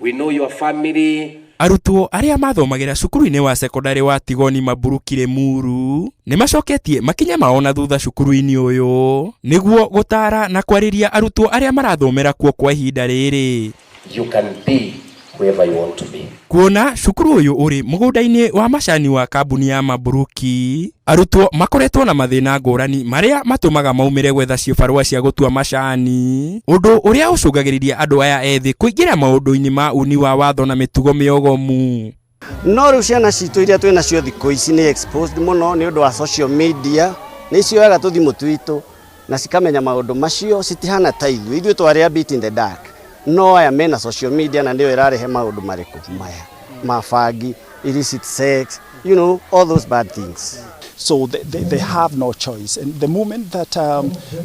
We know your family. Arutwo arĩa mathomagĩra cukuru-inĩ wa cekondarĩ wa Tigoni Maburuki Limuru nĩ macoketie makinya mao na thutha cukuru-inĩ ũyũ nĩguo gũtara na kwarĩria arutwo arĩa marathomera kuo kwa ihinda rĩrĩ. You can be whoever you want to be. Kuona cukuru ũyũ ũrĩ mũgũnda-inĩ wa macani wa kambuni ya Maburuki, arutwo makoretwo na mathĩna ngũrani marĩa matũmaga maumĩre gwetha cibarũa cia gũtua macani, ũndũ ũrĩa ũcũngagĩrĩria andũ aya ethĩ kũingĩra maũndũ-inĩ ma uni wa watho na mĩtugo mĩogomu. No rĩu ciana citũ iria twĩ nacio thikũ ici nĩ exposed mũno nĩ ũndũ wa social media, nĩ cioyaga tũthimũ twitũ na cikamenya maũndũ macio, citihana ta ithuĩ. Ithuĩ twarĩ a bit in the dark, no aya mena social media na nĩyo ĩrarehe maũndũ marĩkũ maya ma bangi, illicit sex, all those bad things. So they have no choice. And the moment that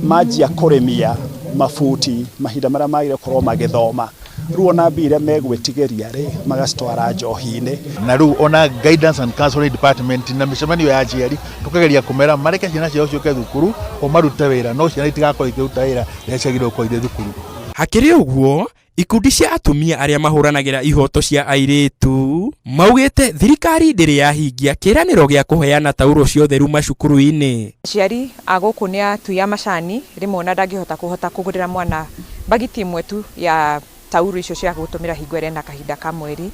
manjia kũrĩmia mabuti mahinda marĩa magĩrĩire gũkorwo magĩthoma, rĩu ona mbia iria megwĩtigĩria rĩ, magacitwara njohi-inĩ. Na rĩu ona guidance and counseling department na mĩcemanio ya aciari, tũkageria kũmera mareke ciana ciao ciũke thukuru o marute wĩra, no ciana itigakorwo ikĩruta wĩra rĩrĩa ciagĩrĩirwo gũkorwo irĩ thukuru. Hakĩrĩ ũguo, ikundi cia atumia arĩa mahũranagĩra ihoto cia airĩtu maugĩte thirikari ndĩrĩ yahingia kĩĩranĩro gĩa kũheana tauro cia ũtheru macukuru-inĩ. Aciari a gũkũ nĩ atui a macani, rĩmwe ona ndangĩhota kũhota kũgũrĩra mwana bagiti ĩmwe tu ya tauro icio cia gũtũmĩra hingo ĩrĩa ena kahinda ka mweri,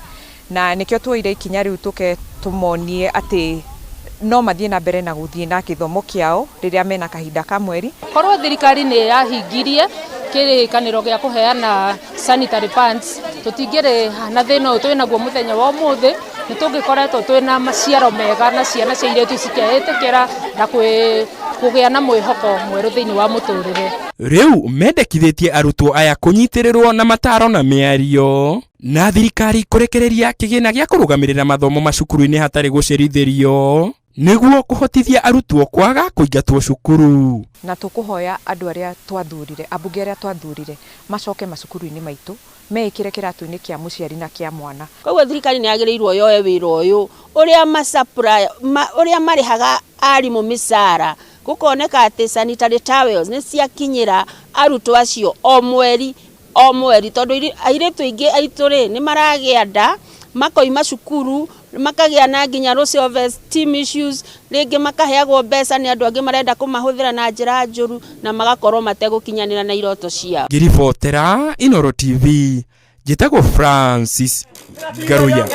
na nĩkĩo tuoire ikinya rĩu tũke tũmonie atĩ no mathiĩ na mbere na gũthiĩ na gĩthomo kĩao rĩrĩa mena kahinda ka mweri. Korwo thirikari nĩ yahingirie kĩrĩkanĩro gĩa kũheana sanitary pads, tũtingĩrĩ na thĩna ũyũ twĩnaguo mũthenya wa ũmũthĩ. Nĩ tũngĩkoretwo twĩna maciaro mega na ciana cia airĩtu cikeĩtĩkĩra na kũgĩa na mwĩhoko mwerũ thĩinĩ wa mũtũrĩre. Rĩu mendekithĩtie arutwo aya kũnyitĩrĩrwo na mataro na mĩario na thirikari kũrekereria kĩgĩna gĩa kũrũgamĩrĩra mathomo macukuru-inĩ hatarĩ gũcerithĩrio nĩguo kũhotithia arutwo kwaga kũingatwo cukuru. Na tũkũhoya andũ arĩa twathurire, ambunge arĩa twathurire, macoke macukuru-inĩ maitũ meĩkĩre kĩratũ-inĩ kĩa mũciari na kĩa mwana. Koguo thirikari nĩ yagĩrĩirwo yoe wĩra ũyũ ũrĩa ũrĩa marĩhaga arimũ mĩcara, gũkoneka atĩ sanitary towels nĩ ciakinyĩra arutwo acio o mweri o mweri, tondũ airĩtu aingĩ aitũ rĩ nĩ maragĩa nda, makoima cukuru, makagĩa na nginya low self esteem issues, rĩngĩ makaheagwo mbeca nĩ andũ angĩ marenda kũmahũthĩra na njĩra njũru na magakorwo mategũkinyanĩra na iroto ciao. Ngĩribotera Inooro TV, njĩtagwo Francis Ngaruya.